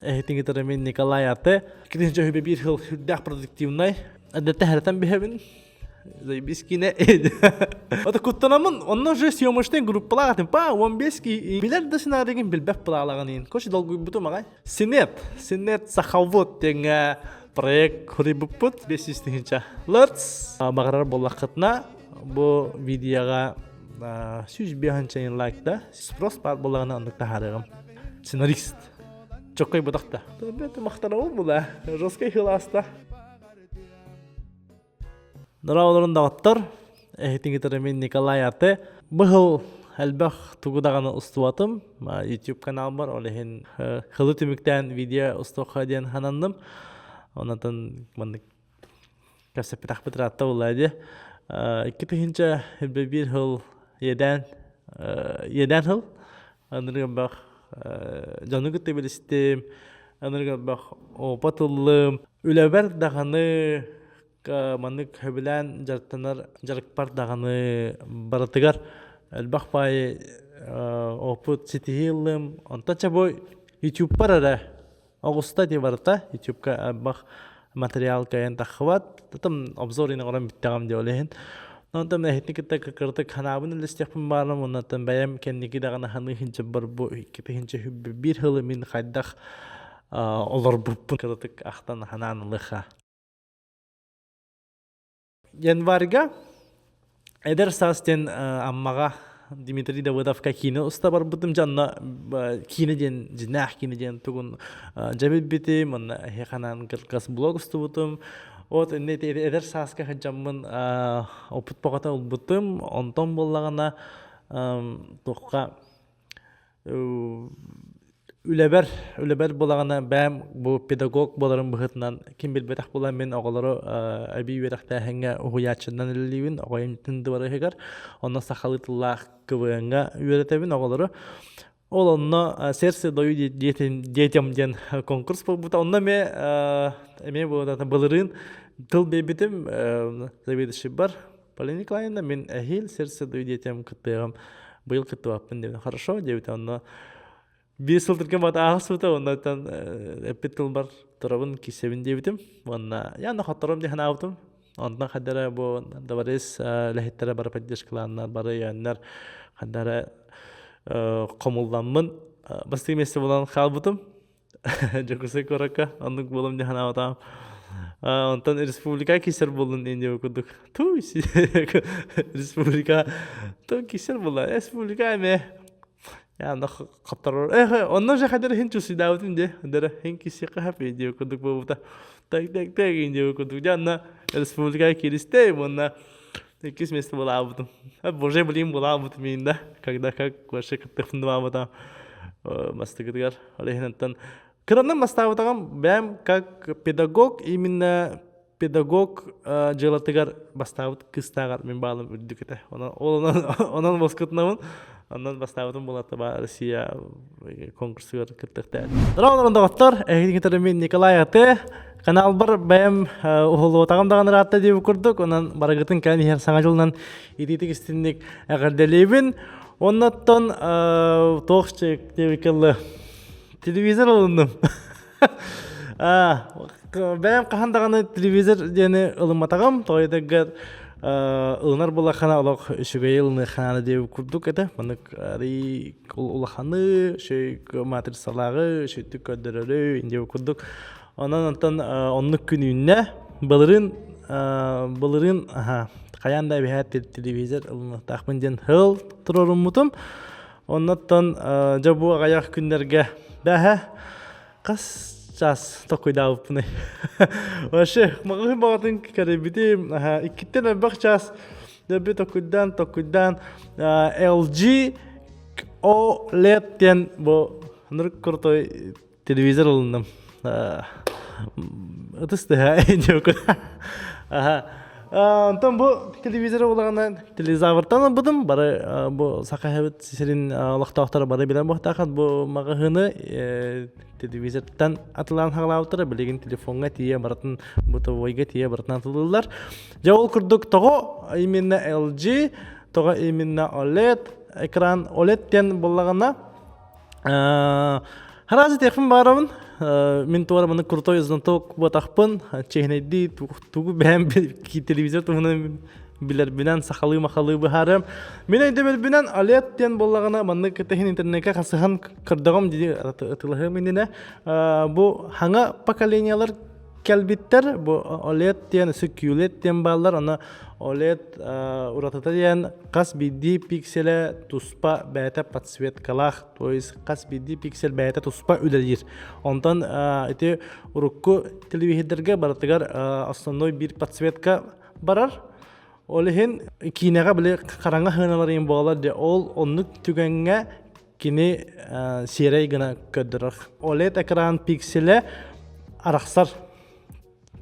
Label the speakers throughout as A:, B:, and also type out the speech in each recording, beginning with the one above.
A: Эһитиҥ мин Николай Ате. Кирин дьөһүбэ биир хыл сүрдээх продуктивнай. Эдэтэ хәрэтэн биһэбин. Заебись кине. Ото куттанамын, онно уже съемочный группалаах этим. Па, 15 ки билер да сценарийгин билбэт пылаалагын иин. Кош долгуйбутум аҕай. Синет, Синет Сахавод диэҥҥэ проект хурийбуппут 500 тыһыынча. Let's баҕарар буоллаххытына бу видеоҕа 105 лайк да спрос баар буоллаҕына оннук таһаарыаҕым. Сценарист. Чоккой бытахта. Бэт махтанабын була. Жесткай хылааста. Дорооболорун доҕоттор. Эһитиҥ мин Николай Аты. Быһыл элбэх тугу даҕаны устубатым. YouTube каналбар ол иһин хылы түмүктээн видео устуохха диэн хананным. Онотон маннык кэпсэппитэхпит ыраатта буолла дии. 2001 сыл иэдээн иэдээн сыл Анырык элбэх дьону кытта билистим, анырык элбэх опыт ыллым. Үлэбэр даҕаны маннык сөбүлээн дьарыктанар дьарыкпар даҕаны барытыгар элбэх баайы опыт ситиһии ыллым. Онтон чэ бу ютубпар эрэ Оҕуста дии барыта ютубка элбэх материал кыайан таххыбат. Татым обзор ини оҥорон бүттэҕим дии ол иһин. Онтон эһитини кытта кырдык ханаабын үллэстиэхпин баарым оннуттан бэйэм кэнники даҕаны ханыы хинчэ бар бу 2 тыһыынча сүүрбэ биир сылы мин хайдах олорбуппун кыратык ахтан ханаан ылыха. Январьга Эдэр саас диэн Аммаҕа Дмитрий Давыдовка киинэ уста барбытым. Дьэ онно киинэ диэн дьиҥнээх киинэ диэн тугун дьэ билбитим. Онно эһиэхэ кылгас блог устубутум. Вот иннэ эдэр сааска сылдьаммын опыт бөҕөтө ылбытым. Онтон буоллаҕына туохха Үлэбэр, үлэбэр буолаҕына бэйэм бу педагог буоларым быһыытынан ким билбэтэх буолан мин оҕолору эбии үөрэхтээһиҥҥэ уһуйааччынан үлэлиибин оҕо имтин дыбарыһыгар онно сахалыы тыллаах КВН-ҥа үөрэтэбин оҕолору. Ол онно «Сердце даю детям» диэн конкурс буолбута. Онно эмиэ эмиэ былырыын тыл биэрбитим заведующайбар Полина Николаевна, мин эһиил «Сердце даю детям» кыттыаҕым, быйыл кыттыбаппын диэбитэ. Хорошо диэбитэ. Онно биир сыл түргэн баҕата ааҕыспыта, оннуттан эппит тылбар турабын, киирсэбин диэбитим. Уонна я хотторум дии санаабытым. Онтон хайдара бу дворец үлэһиттэрэ бары поддержкалааннар, бары өйөөннөр хайдара хомулламмын бастакы миэстэ буолан хаалбытым. Дьокуускай куоракка оннук буолуом дии санаабатаҕым. Онтон республика кисер буоллун диэн диэбит курдук. Туу республика туу кисер буолла. Республика эмэ яна хапторор. Эх, онно же хадер хин чусуйдаабытым де. Дара хин киси хапи диэбит курдук буолбута. Так так так диэбит курдук. Дьэ республика киристей уонна иккис место булаабытым. Боже, блин, булаабытым иин да. Когда как вообще кыттыхпын бастыгытыгар Ол иһин кыранан бастаабытаҕым бэйэм как педагог именно педагог дьыалатыгар бастаабыт кыыстааҕар мин баалым үрдүк этэ. Онон ол онон воскутунабын. Онон бастаабытым буолата ба Россия конкурсугар кыттыахтаах. Здорово, доҕоттор! Эһигини мин Николай Аты. Каналбар бэйэм уһулуотаҕым даҕаны ыраатта диэбит курдук, онон барыгытын кэлэн иһэр саҥа дьылынан итиитик истинник эҕэрдэлиибин. Оннуттан туох диэбиккэ телевизор ылынным. Бэйэм хаһан даҕаны телевизор диэни ылымматаҕым. Тоҕо диэтэргэ ылынар буоллаххына олох үчүгэйи ылыныаххына диэбит курдук этэ. Маннык арый улаханы, үчүгэй матрицалааҕы, үчүгэйдик көрдөрөрү диэбит курдук. Онон онтон оннук күн үүннэ. Былырыын былырыын хайаан да эбиһээт телевизор ылыныахтаахпын диэн сыл туруоруммутум. Оннуттан дьэ бу аҕыйах күннэргэ бэһэ хас чаас токуйдаабыппыный. Вообще маҕаһыын баҕатын кэрийбитим. Иккиттэн элбэх чаас дьэ токуйдаан токуйдаан LG OLED диэн бу нырык крутой Телевизор ылынным. Ытыс тыһа Аха. Онтон бу телевизор улаҕана телевизортан ылбытым. Бары бу саха эһэбит сирин олохтоохторо бары билэн буохтаахат бу маҕаһыыны телевизортан атылаан хаҕалаабыттара. Билигин телефоҥҥа тиийэ барытын бытовойга тиийэ барытын атылыыллар. Дьэ ол курдук тоҕо именно LG, тоҕо именно OLED экран OLED диэн буоллаҕына Хараас этиэхпин баарабын. Мин туора маны крутой знаток буотахпын, чиэһинэйдии тугу бэйэм телевизор туһунан билэрбинэн сахалыы-махалыы быһаарыам. Мин өйдөбүлбүнэн OLED диэн буоллаҕына маннык тэһин интернеккэ хасыһан көрдөҕүм дии ытылаһыам иннинэ бу хаҥа поколениялар кэлбиттэр. Бу OLED диэн, өссө QLED диэн бааллар. Аны OLED уратыта диэн хас биирдии пикселэ туспа бэйэтэ подсветкалаах, то есть хас биирдии пиксель бэйэтэ туспа үлэлиир. Онтон ити урукку телевизордарга барытыгар основной биир подсветка барар. Ол иһин киинэҕэ били хараҥа сыаналар буолар дьэ ол оннук түгэҥҥэ кини сиэрэй гына көрдөрөр. OLED экран пикселэ арахсар.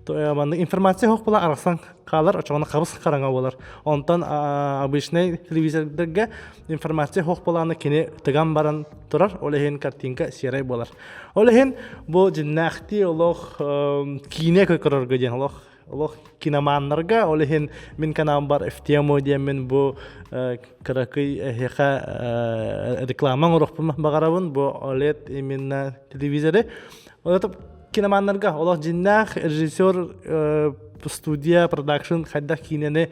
A: Маннык информация суох буолан арахсан хаалар, очоҕуна хабыс хараҥа буолар. Онтон обычный телевизордарга информация суох буолааны кини тыган баран турар, ол иһин картинка серай буолар. Ол иһин бу дьиннээхтии олох киинэ көрөргө диэн олох олох киноманнарга, ол иһин мин каналбар в тему диэммин бу кыракый эһиэхэ реклама оҥоруохпун баҕарабын бу OLED именно телевизоры. Ол киноманнарга олох дьиннээх режиссер студия продакшн хайдах киинэни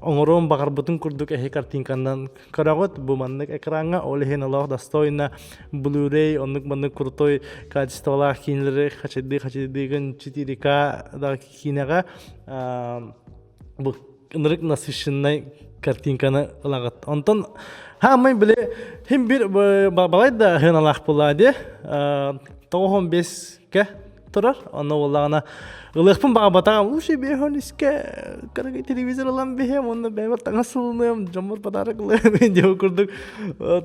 A: оҥоруон баҕарбытын курдук эһи картинканан көрөҕүт бу маннык экраҥҥа ол иһин олох достойно Blu-ray оннук маннык крутой качестволаах киинэлэри хачайдыы хачайдыыгын 4К да киинэҕэ бу ынырык насыщеннай картинканы ылаҕыт. Онтон хаамай били хим бир балай да хыналаах буолаа дии 95-ке турар. Онно буоллаҕына ылыахпын баҕарбатаҕым. Лучше биэһон искэ кыракый телевизор ылан биһиэм, онно бэйэбэр таҥас ылыныам, дьоммор подарок ылыам диэн курдук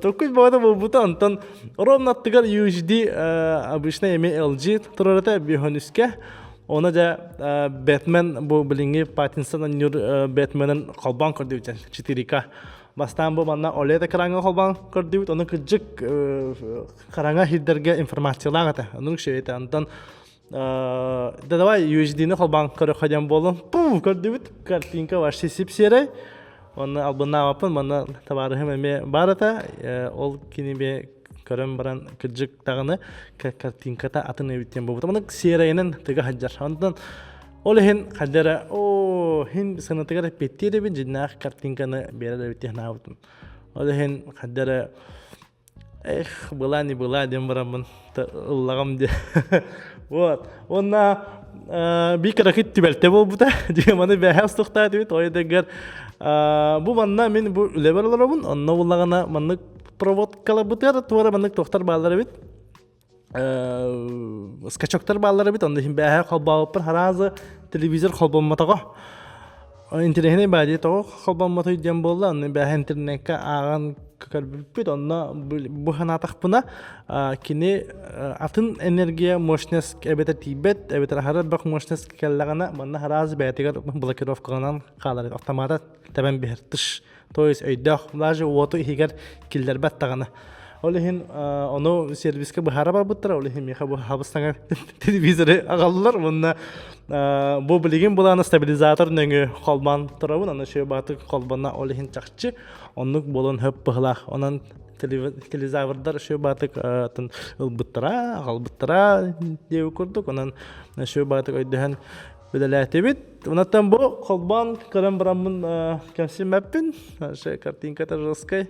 A: толкуй бөҕөтө буолбута. Онтон ровно аттыгар UHD обычный эми LG турар этэ биэһон искэ. Оны дьэ Бэтмен бу билиҥҥи Паттинсон оонньуур Бэтменин холбоон көрдүбүт 4К. Бастаан бу манна OLED экраҥҥа холбоон көрдүбүт, ону кырдьык хараҥа сирдэргэ информациялаах этэ. Оннук үчүгэй этэ. Онтон да давай UHD-ни холбоон көрөххө диэн буоллум. Пу көрдүбүт. Картинка вообще сип-сиэрэй. Онно албыннаабаппын, манна табаарыһым эмиэ баар этэ. Ол киниби көрөн баран кырдьык даҕаны картинката атын эбит диэн буолбута. Маны сиэрэйинэн тыга сылдьар. Онтон ол иһин хайда эрэ оо иһин сыанатыгар эппиэттиир эбит дьиннээх картинканы биэрэр эбит диэн санаабытым. Ол иһин хайда эрэ эх была не была диэн бараммын ыллаҕым диэ. Вот. Уонна биир кыракый түбэлтэ буолбута. Дьиэ маны бэһэ устуохтаах этибит. Ойдегер бу манна мин бу үлэбэр олоробун. Онно буллаҕына маннык проводкаларбытыгар туора маннык туохтар бааллар эбит. Скачоктар бааллар эбит. Онно иһин бэһэ холбообуппар хараазы телевизор холбоммотоҕо. Интэриэһинэй баа дии тоҕо холбоммотуй диэн буолла. Онно бэһэ интернеккэ ааҕан көрбүппүт. Онно бу санаатахпына кини атын энергия мощность эбэтэр тиийбэт, эбэтэр аһара элбэх мощность кэллэҕинэ манна араас бэйэтигэр блокировкаланан хаалар автомата тэбэн биһэр тыш то есть өйдөөх даже уоту иһигэр киллэрбэт даҕаны. Ол иһин ону сервиска быһаара барбыттара, ол иһин миэхэ бу хабыс-саҥа телевизоры аҕаллылар уонна бу билигин былаана стабилизатор нөҥүө холбоон турабын, аны шөй баатык холбоно ол иһин чахчы оннук буолан хөп быһылаах. Онон телевизордар шөй баатык ылбыттара, аҕалбыттара диэбит курдук, онон шөй баатык өйдөһөн үлэлээтибит. Онтон бу холбоон көрөн бараммын кэмсиммэппин. Картинката жесткай.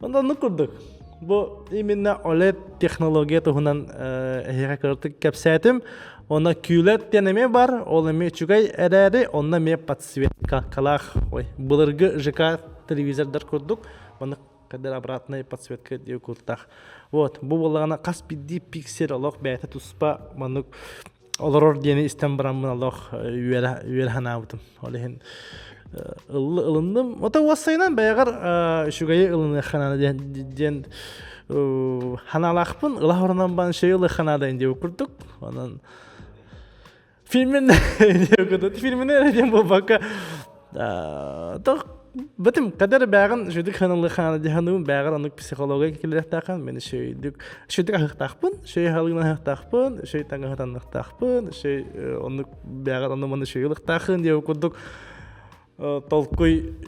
A: Оннук курдук. Бу именно OLED технология туһунан эһиэхэ кыратык кэпсээтим. Онно QLED диэн эмиэ бар, ол эмиэ үчүгэй эрээри, онно эмиэ подсветкалаах. Ой, былыргы ЖК телевизордар курдук, маннык кадр обратная подсветка диэ куртах. Вот, бу буоллаҕына хас биирдии пиксель олох бэйэтэ туспа маннык олорор диэни истэн бараммын олох үөрэ үөрэ санаабытым. Ол иһин ылынным. Ото уоссайынан бэйэҕэр үчүгэйи ылыныахха наада диэн диэн ханаалаахпын ыла хоронон бан шөй ылыахха наада диэн курдук. Онон фильмин фильмин эрэ диэн буолбакка Бэтим кадер бэҕин шүйдүк ханалыхаана дьаһаныым бэҕэр оннук психология киллэриэхтээххин мин шүйдүк шүйдүк аһыахтаахпын шүй аһылыгынан аһыахтаахпын шүй таҥаһытанныахтаахпын шүй оннук бэҕэр онну маны шүй ылыахтаахын диэн курдук толкуй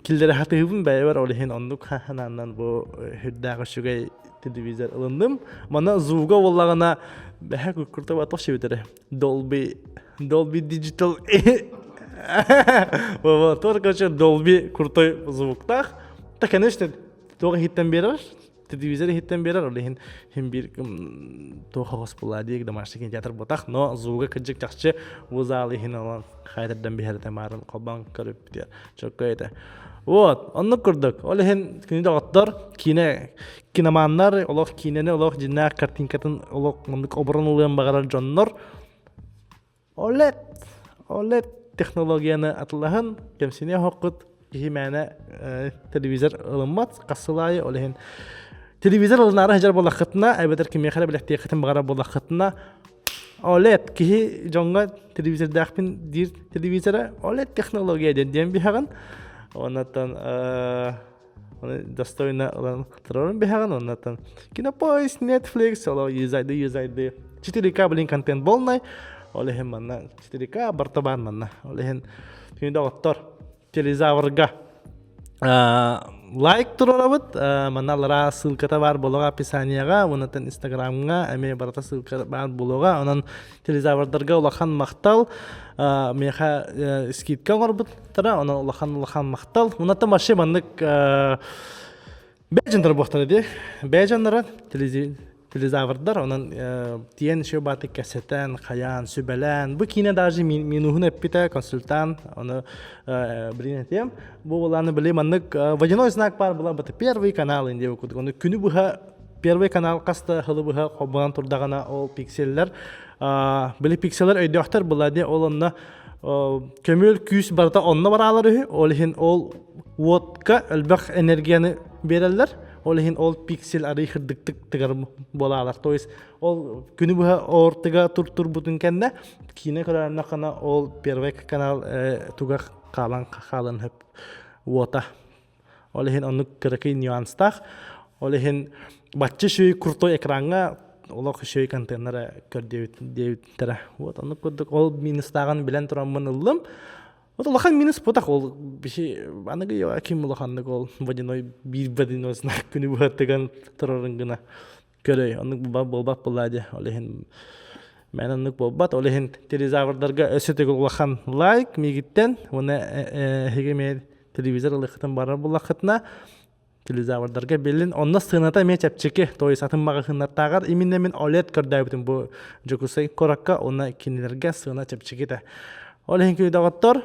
A: киллэрэ хатыыбын бэйэбэр ол иһин оннук ханааннан бу үрдээх үчүгэй. телевизор ылынным. Манна звуга буоллаҕына бэһэ курта туох шибитэрэ Dolby Dolby Digital вот, короче, Dolby крутой звуктаах. Да, конечно, туох иһиттэн биэрэр, телевизор иһиттэн биэрэр, ол иһин хим биир туох оҕос буолла диик домашний кинотеатр ботах, но звуга кырдьык чахчы бу зал иһин олон хайдардан биһэрэтэ маарын холбоон көрүп чөккө этэ. Вот, оннук курдук. Ол иһин күнү доҕоттор, киинэ киноманнар, олох киинэни, олох дьиннээх картинкатын олох маннык оборон ылыан баҕарар дьоннор OLED, OLED технологияны атылаһын, кэмсиниэ оһоххут киһи мээнэ телевизор ылыммат, хас сыл аайы ол иһин телевизор ылынаары сылдьар буоллаххытына, эбэтэр кимиэхэ эрэ бэлэхтиэххитин баҕарар буоллаххытына, OLED киһи дьоҥҥо телевизордаахпын диир телевизора OLED технология диэн диэн биһэҕин. Оннуттан Оны достойно ылан турарын биһэҕин оннуттан Кинопоиск, Netflix, оло юзайды юзайды 4К блин контент болнай. Ол иһин манна 4К барта баар манна. Ол иһин күнү доҕоттор телезаврга лайк турарабыт. Манна аллараа ссылката баар буолуоҕа описанияҕа, уоннаттан Инстаграмҥа эмиэ барыта ссылка баар буолуоҕа. Онон телезаврдарга улахан махтал. Миэхэ скидка оҥорбуттара, онон улахан улахан махтал. Уоннаттан вообще маннык бэйэ дьонноро буохтара дии. Бэйэ дьонноро телезаврдар, онон тиэн еще баатык кэсэтэн, хайаан, сүбэлээн. Бу киинэ даже минуһун эппитэ, консультант, ону блин этиэм. Бу булааны били маннык водяной знак баар була бата первый канал инде курдук. Ону күнү быһа первый канал хаста хылы быһа холбонон турдаҕына ол пикселлэр били пикселлэр өйдөөхтөр була ди ол онно көмүөл күүс барыта онно бараалар үһү ол иһин ол уотка элбэх энергияны биэрэллэр ол иһин ол пиксель арый хырдыктык тыгар буолаалар то есть ол күнү быһа ортыга тур турбутун кэннэ киинэ көрөрнөххүнэ ол первый канал туга хаалан хаалан хөп уота ол иһин оннук кыракый нюанстаах ол иһин бачча үчүгэй крутой экраҥҥа олох үчүгэй контеннары көрдүбүт диэбиттэрэ вот оннук курдук ол минустааҕын билэн тураммын ыллым вот улахан минус бутах ол биһи аныгы ким улаханнык ол водяной биир водяной знак күнү быһа тыган турарын гына көрөй оннук буолбат буоллаа дии ол иһин мээнэ оннук буолбат ол иһин телезаврдарга өссө төгүл улахан лайк миигиттэн уонна эһиги эмиэ телевизор ылыаххытын барар буллаххытына телезаврдарга биллин онно сыаната эмиэ чэпчэки то есть атын маҕаһыыннартааҕар именно мин OLED көрдөөбүтүм бу Дьокуускай куоракка уонна кинилэргэ сыана чэпчэкитэ ол иһин күнү доҕоттор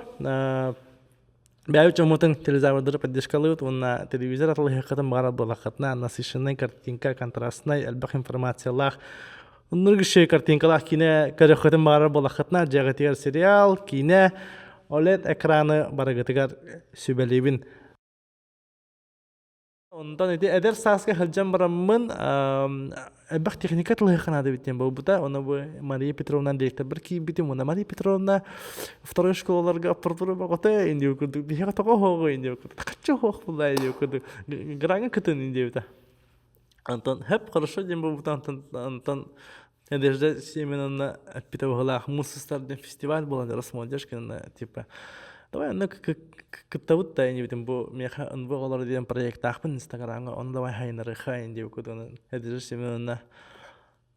A: Бэйэбит дьоммутун телезаврдары поддержкалыыбыт уонна телевизор атылыһыаххытын баҕарар буоллаххытына насыщеннай картинка, контрастнай, элбэх информациялаах оннук үчүгэй картинкалаах киинэ көрүөххүтүн баҕарар буоллаххытына дьиэҕитигэр сериал, киинэ, OLED экраны барыгытыгар сүбэлиибин. Онтон ити эдэр сааска сылдьан бараммын элбэх техника тылыһыахха наада эбит диэн буолбута. Ону бу Мария Петровна директорбар киирбитим. Уонна Мария Петровна второй школаларга аппаратура бөҕөтө индиэ курдук биһиэхэ тоҕо оһоҕу индиэ курдук хаччы оһох булла индиэ курдук граҥа кытын индиэбитэ. Антон хөп хорошо диэн буолбута антон антон Надежда Семеновна эппитэ быһыылаах муус устар диэн фестиваль буолан Росмолодежь типа давай онно кыттабыт да инибитин бу миэхэ НВ оҕолоро диэн проектаахпын инстаграмҥа ону давай хайынарыха диэбит курдук Надежда Семеновна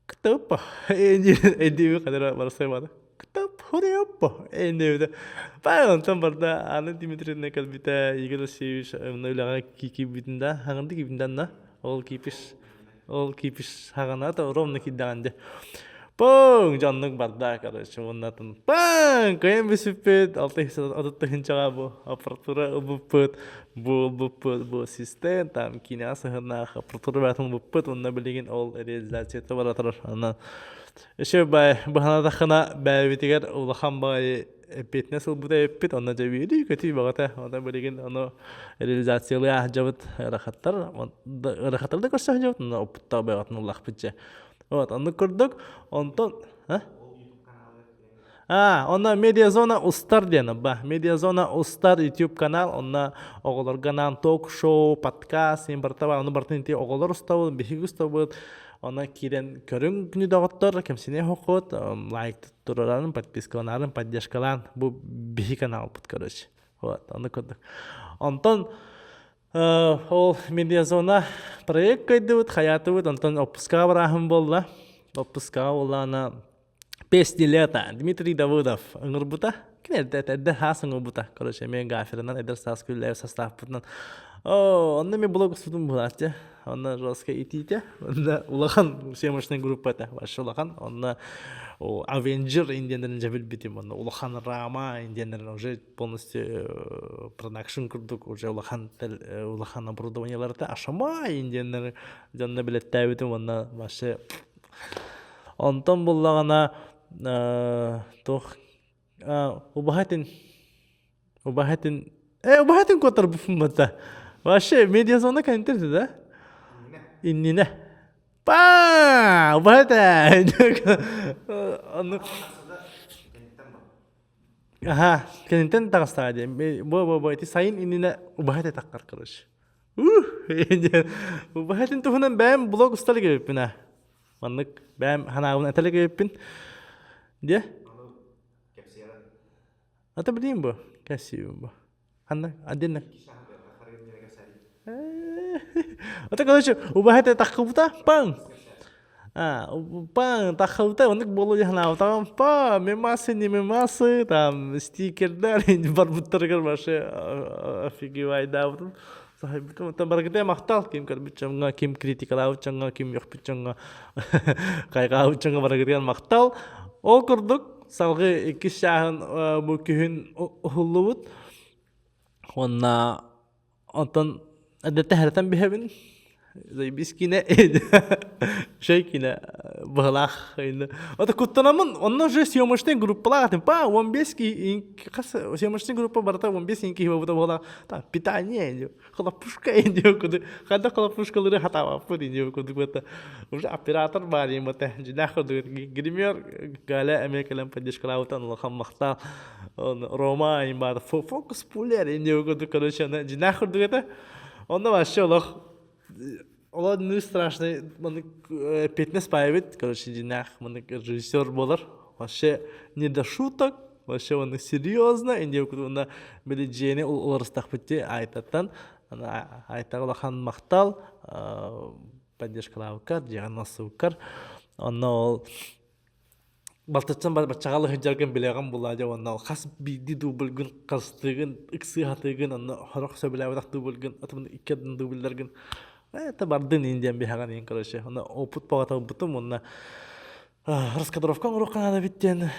A: кыттабыппа эдиби хадара барсайбата кыттап хуруйаппа эндиэбитэ бай онтон барда Анна Дмитриевна кэлбитэ Игорь Васильевич үлэҕэ киирбитин да хаҥырды киирбитин да ол кипиш Ол кипиш хаҕана то ровно киирдэҕин дьэ. Пың дьоннук барда короче уоннатын пың кыайан бүсүппүт 630 тыһыынчаҕа бу аппаратура ылбыппыт бу ылбыппыт бу ассистент там киинэҕэ сыһыаннаах аппаратура бээтин ылбыппыт уонна билигин ол реализацията бара турар онон еще бай быһанатаххына бэйэбитигэр улахан баҕайы эппиэтинэс ылбыта эппит онно дьэ үөрүү көтүү бөҕөтө онно билигин ону реализациялыы сылдьабыт ыарахаттар ыарахаттары да көрсө сылдьабыт онно опыттаах бөҕөтүн ыллахпыт дьэ вот оннук курдук онтон а онно медиазона устар диэн ба медиазона устар YouTube канал онно оҕолорго анаан ток-шоу подкаст син барыта ону барытын ити оҕолор устабыт биһиги устабыт онно киирэн көрүҥ күнү доҕоттор кэмсиниэ хоххут лайк турарарын, подпискаланарын, поддержкалаан бу биһи каналбыт, короче. Вот, ону курдук. Онтон Ол медиазона проект кыайдыбыт, хайаатыбыт, онтон отпускаҕа барааһын буолла. Отпускаҕа буоллаҕына Песни лета Дмитрий Давыдов ыҥырбыта. Кини эрдэ эрдэ саас ыҥырбыта. Короче, эмиэ гаферынан эдэр саас күллээбит састааппытынан. Оо, онно эмиэ блог устутум буолааччы. Онно жестко итиитэ. Онно улахан съемочная группа этэ. Вообще улахан. Онно Avenger индианнарын дьэ билбитим. Онно улахан Рама индианнарын уже полностью продакшн курдук уже улахан улахан оборудованиеларта Ашама индианнары дьонно билэттээбитим уонна вообще Онтон буллаҕына туох убаһатын убаһатын э убаһатын куотарбыппын бата вообще медиазона кэнтирди да иннинэ па убаһата ону аха кэнниттэн таҕыстаҕа диэн бу бу бу ити сайын иннинэ убаһат этаххар короче Убаһатын туһунан бэйэм блог устар эбиппин аа. Маннык бэйэм ханаабын этэлик эбиппин. Диэ? Ата билиим бу. Кэссиибин бу. Ханна? Отдельно. Ата короче, убаһат таххыбыта, паң. Паң, таххыбыта, оннук буолуо дии санаабытаҕым. Па, мемасы, не мемасы, там стикердэр барбыттарыгар вообще офигевайдаабытым. Сахайбытым. Оттон барыгытыгар махтал ким көрбүт дьоҥҥо, ким критикалаабыт дьоҥҥо, ким үөхпүт дьоҥҥо, хайҕаабыт дьоҥҥо барыгытыгар махтал. Ол курдук, салгыы иккис чааһын бу күһүн уһуллубут. Уонна Онтон эдэртэн хэрэтэн биһэбин. Заебись киинэ. Шей киинэ быһалаах. Ото куттанамын, онно уже съемочный группалаах этим. Па, 15 ки хас съемочный группа барыта 15 ин киһи буолбута буола. Там питание иди, хлопушка иди куду. Ханна хлопушкалары хатаабаппыт иди кудук бата. Уже оператор бар им бата. Дьинах курдук гример Галя эмиэ кэлэн поддержкалаабытан улахан махтал. Рома им баар фокус пулер инде курдук короче аны дьинаах курдук этэ онно вообще олох олох ну страшный маннык пятнес паайбыт короче дьинаах маннык режиссер буолар вообще не до шуток вообще маннык серьезно инде курдук уонна били дьиэни уларыстахпыт дии Айтаттан Айтаҕа улахан махтал поддержкалаабыккар дьиэҕин оҥостубуккар онно ол Балтыттан баччаҕа сылдьаргын билэҕин булаа дьэ уонна хас биирдии дубльгын хастыыгын ыксыы хатыыгын онно сорох сөбүлээбэтэх дубльгын атымын икки ардын дубльларгын это бардын иин диэн биһэҕин иин короче онно опыт бөҕөтө ылбытым уонна раскадровка оҥоруохха наада эбит диэн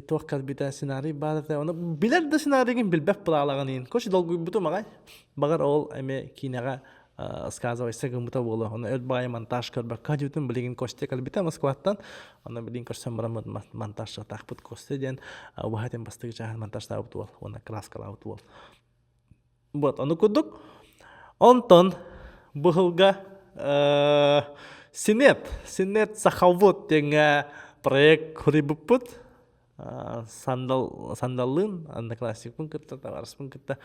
A: туох кэлбитэ сценарий баар этэ ону билэр да сценарийгын билбэт былаалаҕын иин короче долгуйбутум аҕай баҕар ол эмиэ киинэҕэ сказывайся гыммыта буолуо. Ону өр баҕайы монтаж көрбөккө дьүтүн билигин Костя кэлбитэ Москваттан. Онно билигин көрсөн баран монтажтаахпыт Костя диэн убаһатын бастакы чааһын монтажтаабыт уол уонна краскалаабыт уол. Вот, ону курдук. Онтон быһылга Синет, Синет Сахалвод диэҥҥэ проект хуруйбуппут. Сандал сандаллыын одноклассникпын кытта табаарыспын кытта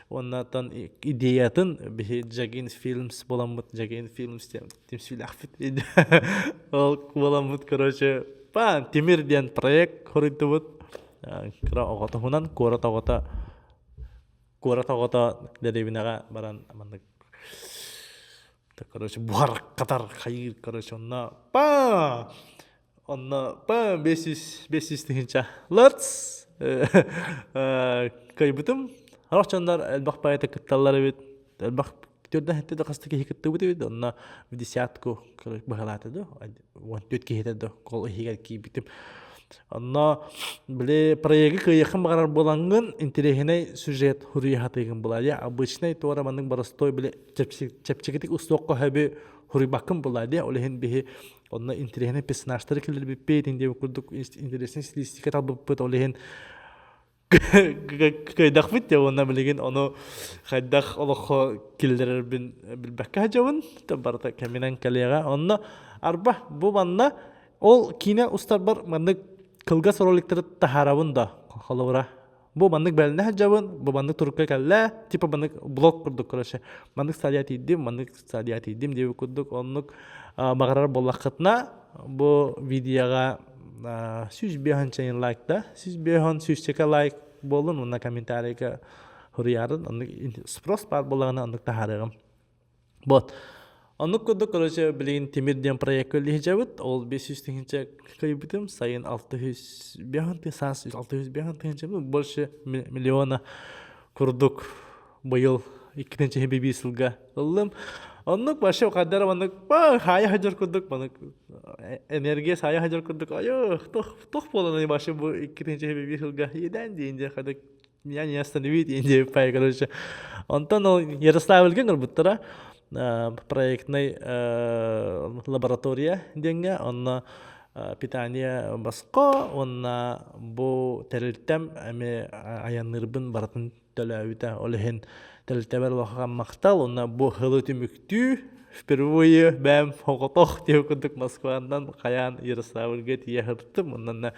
A: уонна оттон идеятын биһи Джагин Films буоламмыт Джагин Films диэн түмсүүлээхпит ол буоламмыт короче паан Тимир диэн проект хоруйдубут кыра оҕо туһунан куорат оҕото куорат оҕото дэриэбинэҕэ баран маннык короче буһар хатар хайыыр короче онно па Онно 500 500 тыһыынча ларц кыайбытым. Сорох дьоннор элбэх поэты кытталлар эбит. Элбэх төрдөн хэттэ да хаста киһи кыттыбыт эбит. Онно в десятку быһалаата да 14 киһитэ да кол иһигэр киирбитим. Онно били проегы кыайыаххын баҕарар буолаҥҥын интэриэһинэй сюжет хуруйа сатыыгын буолаа. Обычный туора маннык боростой били чэпчэкитик устуохха сөбү хуруйбаккын буолаа дии. Ол иһин биһи Онно интэриэһинэй персонажтары киллэрбиппит, диэбит курдук интереснэй стилистика талбыппыт, ол иһин кыайдахпыт дьэ уонна билигин ону хайдах олоххо киллэрэрбин билбэккэ сылдьабын барыта кэминэн кэлиэҕэ онно арба бу манна ол киинэ устарбар маннык кылгас роликтары таһаарабын да холобура Бу маннык бэлэнэ сылдьабын, бу маннык турукка кэллэ, типа маннык блог курдук, короче, маннык стадия тиийдим, маннык стадия тиийдим диэбит курдук, оннук баҕарар буоллаххытына, бу видеоҕа 105 чайын лайкта, 105 сүүсчэкэ лайк буоллун уонна комментарийга Суруйаарын оннук спрос баар буоллаҕына оннук таһаарыаҕым. Вот. Оннук курдук, короче, билигин Тимир диэн проекка үлэлиһдьэбит. Ол 500 тыһыынча кыайбытым, сайын 605 саас 605 тыһыынча, ну, больше миллиона курдук быйыл иккитинчи биир сылга ыллым. Оннук вообще хайдара маннык хаайа хадьар курдук маннык энергия саайа хадьар курдук айы тох тох буолан вообще бу иккитинчи биир сылга иэдээн диэн дьэ хадык меня не остановить диэн пай короче. Онтон ол Ярославльга ылбыттара проектный лаборатория диэҥҥэ онно питание босхо уонна бу тэрилтэм эми айанныырбын барытын төлөөбүтэ. Ол иһин тэрилтэбэр улахан махтал уонна бу сылы түмүктүү впервые бэйэм соҕотох диэн курдук Москванан хайаан Ярославльга тиийэ сырыттым. Онон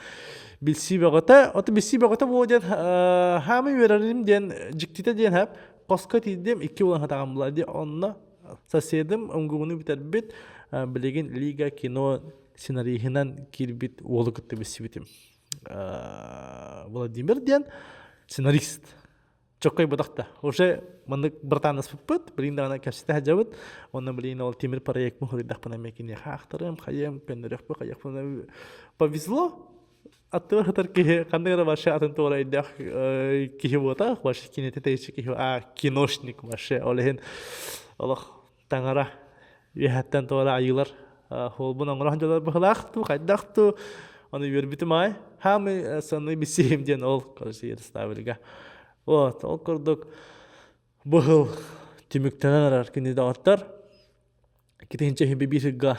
A: билсии бөҕөтө, ото билсии бөҕөтө буолуо диэн хаамай үөрэрим диэн дьиктитэ диэн хэп хоско тиийдим икки буолан сатаҕым була дии онно соседым МГУну бүтэрбит билигин Лига кино сценариһынан киирбит уолу кытта билсибитим. Владимир диэн сценарист чоккойботох да. Уже маннык братанаспыппыт, билин даҕаны кэпсэтэ сылдьабыт. Онно билин ол тимир проект хуруйдахпына эмиэ киниэхэ аахтарыам, хайыам, көннөрүөхпү, хайыахпын повезло. Аттыгар сытар киһи ханнык эрэ вообще атын туора өйдөөх киһи буотах, вообще кинэтэ тэйиччи киһи, а киношник вообще. Ол иһин олох таҥара үөһэттэн туора айыылар хуолбун оҥорон дьолор быһылаах туу, хайдах туу, ону үөрбүтүм аай. Хаамый сыанный бисиим диэн ол, короче, Ярославльга. Вот, ол курдук быһыл түмүктэнэн эрэр күнү доҕоттор. Китинчэ биир сылга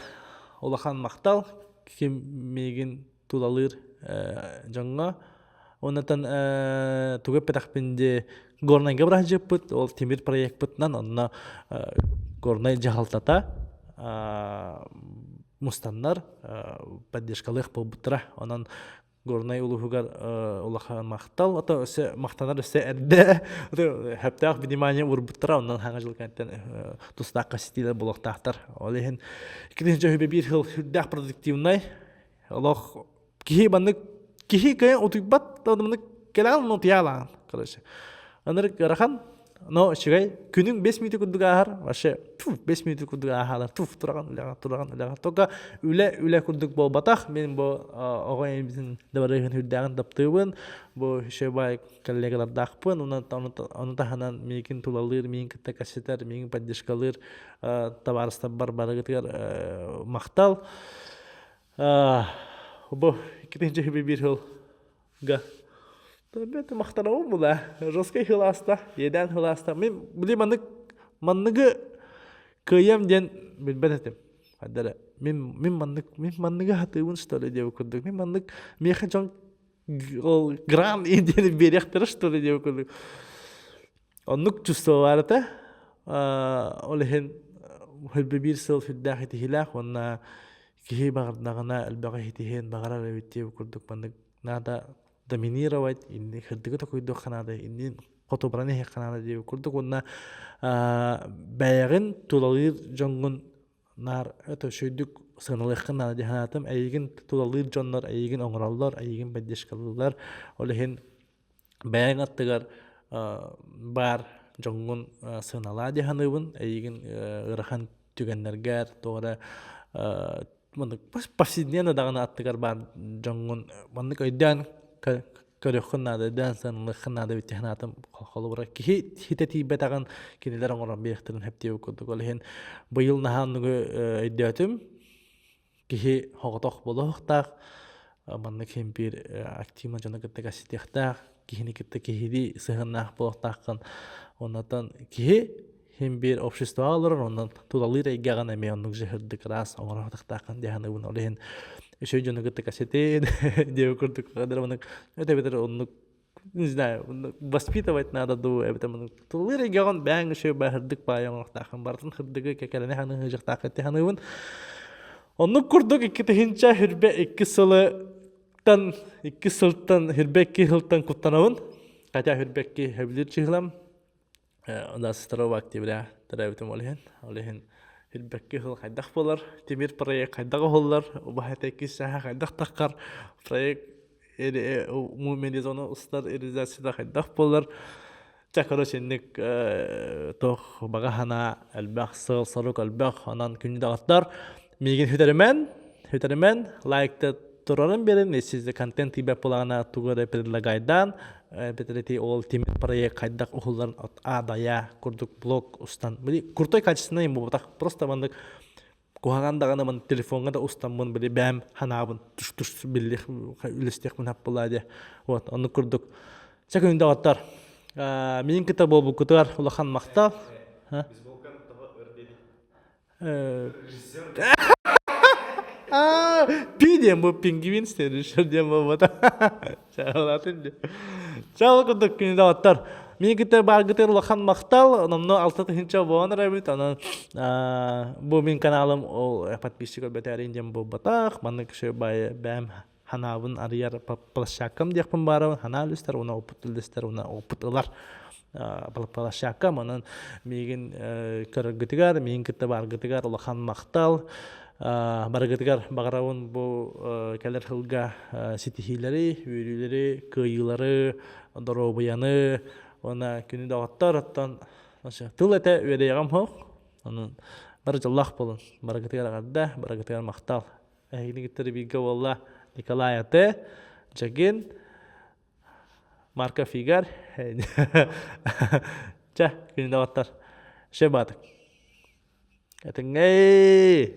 A: улахан махтал ким миигин тулалыыр дьоҥҥо. Оннотон тугу эппэтэхпин дии Горнайга быраһдьыппыт, ол тимир проекпытынан онно Горнай дьаһалтата мустаннар поддержкалыах буолбуттара. Онон Горнай улууһугар улахан махтал, ото өссө махтанар өссө эрдэ сөптөөх внимание уурбуттара, онон хаҥа жыл кэнниттэн тустаахха ситиилэр буолуохтаахтар. Ол иһин 2021 сыл сүрдээх продуктивнай, олох киһи маннык киһи кыайан утуйбат маннык кэлэҕин утуйаалаан короче ынырык ыарахан но үчүгэй күнүҥ 5 мүнүүтэ курдук ааһар вообще 5 мүнүүтэ курдук ааһалар туф тураҕын үлэҕэ тураҕын үлэҕэ только үлэ үлэ курдук буолбатах мин бу оҕо ийэбитин дабарыһын үрдээҕин таптыыбын бу үчүгэй коллегалардаахпын ону таһынан миигин тулалыыр миигин кытта кэпсэтэр миигин поддержкалыыр табаарыстарбар барыгытыгар махтал Бу иккитинчи биир сылга Бэт махтанабын була. Жесткай хылааста, иэдээн хылааста. Мин били маннык манныгы кыайам диэн билбэт этим. Хайдара мин мин маннык мин манныгы хатыыбын что ли диэбит курдук. Мин маннык миэхэ дьон ол гран диэни биэриэхтэрэ что ли диэбит курдук. Оннук чувство баар этэ. Ол иһин хөлбө биир сыл сүрдээх итиһилээх уонна киһи баҕардаҕына элбэҕи итиһиэн баҕарар эбит диэбит курдук маннык надо доминировать инни кырдыгы токуйдуохха наада иннин хоту баран иһиэххэ наада диэбит курдук уонна бэйэҕин тулалыыр дьоҥҥун наар это үчүгэйдик сыаналыаххын наада дии санаатым эйигин тулалыыр дьоннор эйигин оҥороллор эйигин поддержкалыыллар ол иһин бэйэҥ аттыгар баар дьоҥҥун сыаналаа дии саныыбын. Эйигин ыарахан түгэннэргэр туох эрэ маннык повседневно даҕаны аттыгар баар дьоҥҥун маннык өйдөөн көрүөххүн наада, өйдөөн сыаналыаххын наада эбит дии санаатым. Холобура, киһи хитэ тиийбэтэҕин кинилэр оҥорон биэриэхтэрин сөп диэбит курдук. Ол иһин быйыл наһаа оннугу өйдөөтүм. Киһи соҕотох буолуохтаах, маннык иһин биир активно дьону кытта кэпсэтиэхтээх, киһини кытта киһилии сыһыаннаах буолуохтааххын. Оннотон киһи иһин биир обществоҕа олорор, онон тулалыыр эйгэҕин эмиэ оннук жыһырдык ыраас оҥоруохтааххын дии саныыбын. Ол иһин үчүгэй дьону кытта кэпсэтин диэбит курдук маннык эбэтэр оннук не знаю, воспитывать надо дуу эбэтэр маны туллуур эйгэҕин бэйэҥ үчүгэй баһырдык баайа оҥоруохтааххын барытын хырдыгы кэкэлэни ханыһыдьахтааххын ти саныыбын. Оннук курдук 2022 сылыттан икки сылтан хүрбэ икки сылтан куттанабын. Хотя хүрбэ икки сөбүлүүр чыһылам. 22 октября төрөөбүтүм ол иһин. Ол иһин Ирбэкки сыл хайдах буолар, тимир проект хайдах оһоллор, убаһата иккис сааһа хайдах таххар, проект муминизону устар реализацията хайдах буолар. Чэ, короче, инник туох баҕа санаа элбэх, сыал-сорук элбэх, онон күндү доҕоттор, миигин сүтэримэн, сүтэримэн, лайкта турарын берин, если контент тиийбэт буолаҕына тугу эрэ предлагайдаан, эбэтэр ити ол тимир проект хайдах уһулларын а-дая курдук блог устан, крутой качественный буолбатах, просто маннык куһаҕан даҕаны ман телефоҥҥа да устаммын били бэйэм ханаабын туш туш биллих үлэстиэхпин хаппылаа диэ вот оннук курдук чэ күндү доҕоттор миин кытта буолбуккутугар улахан махтал Пи диэн бу пингвин режиссер диэн буолбата Чаалатын дии. Чаал курдук күнү доҕоттор. Мин кытта бааргытыгар улахан махтал. Онно 6 тыһыынча буолан эрэбит. Онон бу мин каналым ол подписчик өлбөтөөрүн диэн буолбатах. Маннык үчүгэй баайы бэйэм ханаабын арыйар площадкам диэхпин баарабын. Ханаа үллэстэр, уна опыт үллэстэр, уна опыт ылар площадкам. Онон миигин көрөргүтүгэр, миигин кытта бааргытыгар улахан махтал. Барыгытыгар баҕарабын бу кэлэр сылга ситиһиилэри, үөрүүлэри, кыайыылары, доруобуйаны уонна күнү доҕоттор оттон тыл этэ үөрэйэҕим суох. Онон бары дьоллоох буолун. Барыгытыгар эҕэрдэ, барыгытыгар махтал. Эһигини кытта бииргэ буолла Николай Ате, Джагин, Марков Игорь. Чэ, күнү доҕоттор. Шебатык. Этэҥҥэ!